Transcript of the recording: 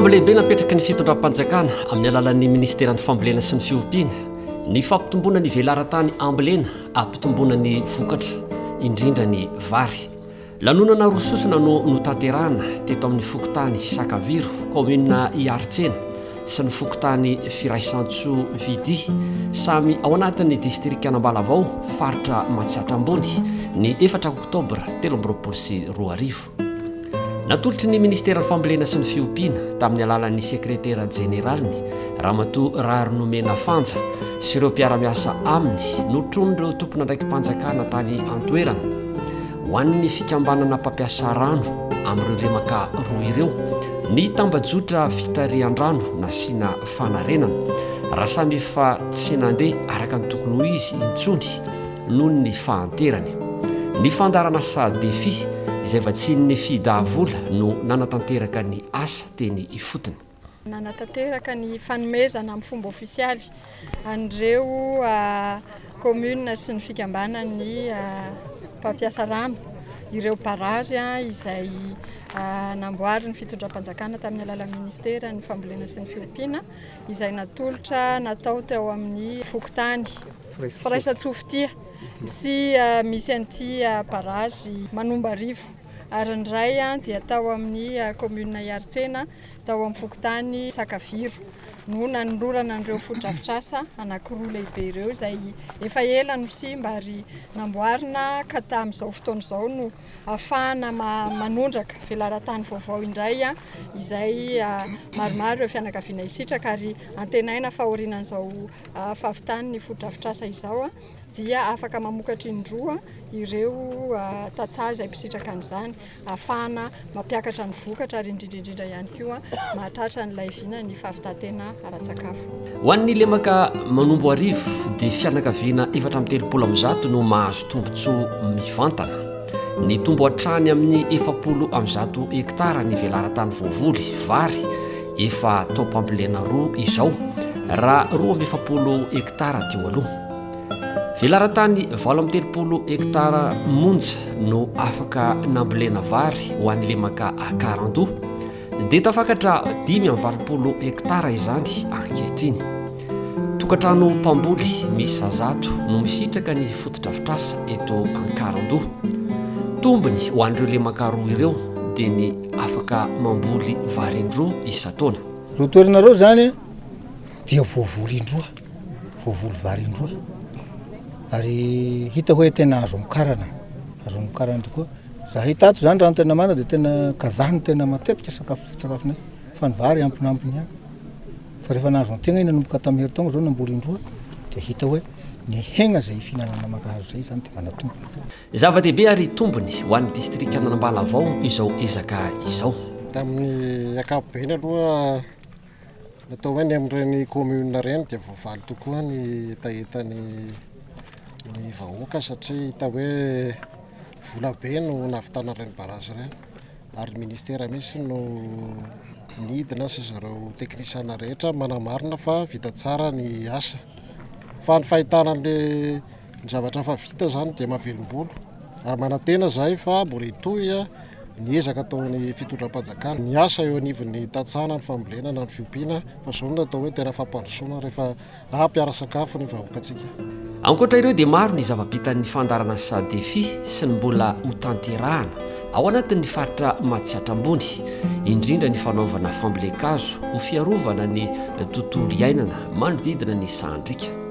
Fanamby lehibe napetraky ny fitondram-panjakana amin'ny alalan'ny minisiteran'ny fambolena sy ny fiompiana ny fampitomboana ny velaran-tany ambolena hampitomboana ny vokatra, indrindra ny vary. Lanonana roa sosona no notanterahana teto amin'ny fokontany Sakaviro, kaominina Iaritsena, sy ny fokontany Firaisantsoa Vidi, samy ao anatin'ny distrikan'Ambalavao, faritra Matsiatra Ambony, ny efatra oktobra 2023. Natolotry ny minisiteran'ny Fambolena sy ny Fiompiana, tamin'ny alalan'ny sekretera jeneraliny, Ramatoa Raharinomena Fanja, sy ireo mpiara-miasa aminy, notronin'ireo tompon'andraiki-panjakana tany an-toerana, Ho an'ny fikambanana mpampiasa rano amin'ireo lemaka roa ireo, ny tambajotra fitarihan-drano nasiana fanarenana, raha samy efa tsy nandeha araka ny tokony ho izy intsony noho ny fahanterany. Ny fandaharanasa Defi, izay vatsian'ny FIDA vola no nanatanteraka ny asa teny ifotony. Nanatanteraka ny fanomezana amin'ny fomba ofisialy an'ireo commune sy ny fikambanan'ny mpampiasa rano ireo barazy izay namboarin'ny fitondram-panjakana tamin'ny alalan'ny ministeran'ny fambolena sy ny fiompiana izay natolotra natao teo amin'ny fokontany Firaisan-tsofitia sy misy an'ity barazy Manombarivo ary ny iray dia tao amin'ny commune Iaritsena Tao amin'ny fokontany Sakaviro no nanolorana an'ireo fotodrafitrasa anankiroa lehibe ireo izay efa ela no simba ary namboarina ka tamin'izao fotoana izao no ahafahana manondraka velaran-tany vaovao indray izay maromaro ireo fianakaviana hisitraka ary antenaina fa aorianan'izao fahavitan'ny fotodrafitrasa izao dia afaka mamokatra indroa ireo tantsaha izay mpisitraka an'izany ahafahana mampiakatra ny vokatra ary indrindra indrindra ihany koa mahatratra an'ilay vina ny fahavitan-tena ara-tsakafo. Ho an'ny lemaka Manomboarivo dia fianakaviana 134 no mahazo tombontsoa mivantana. Nitombo hatrany amin'ny 140 hektara ny velaran-tany voavoly vary efa taom-pambolena roa izao raha 42 hektara teo aloha. Velaran-tany 38 hektara monja no afaka nambolena vary ho an'ny lemaka Akarandoha, dia tafakatra 85 hektara izany ankehitriny. Tokantrano mpamboly miisa 100 no misitraka ny fotodrafitrasa eto Ankarandoha. Tombony ho an'ireo lemaka roa ireo dia ny afaka mamboly vary indroa isan-taona. Ireo toerana ireo izany dia voavoly indroa. voavoly vary indroa ary hita hoe tena azo amokarana, azo amokarana tokoa. Zahay tato zany raha ny tena marina dia tena kazaha no tena matetika sakafo foto-tsakafonay fa ny vary ampinampiny ihany. Fa rehefa nahazo an-tegna iny nanomboka tamin'ny herintaogna zao namboly indroa dia hita hoe ny hegna zay fihinanana mangahazo zay zany dia manatombo. Zava-dehibe ary tombony ho an'ny distrikan'Ambalavao izao ezaka izao. Tamin'ny ankapobeny aloha Natao hoe ny amin'ireny commune ireny dia voavaly tokoa ny hetahetan'ny ny vahoaka satria hita hoe vola be no nahavitana ireny barrage ireny ary ny ministera mihitsy no nidina sy zareo teknisiana rehetra manamarina fa vita tsara ny asa. Fa ny fahitana an'le Ny zavatra efa vita izany dia mahavelom-bolo ary manantena izahay fa mbola hitohy ny ezaka ataon'ny fitondram-panjakana, ny asa eo anivon'ny tantsaha na ny fambolena na ny fiompiana fa izao no atao hoe tena fampandrosoana rehefa ampy ara-sakafo ny vahoakantsika. Ankoatra ireo dia maro ny zava-bitan'ny fandaharanasa Defi sy ny mbola hotanterahana ao anatin'ny faritra Matsiatra Ambony, indrindra ny fanaovana fambolen-kazo ho fiarovana ny tontolo iainana manodidina ny sahan-driaka.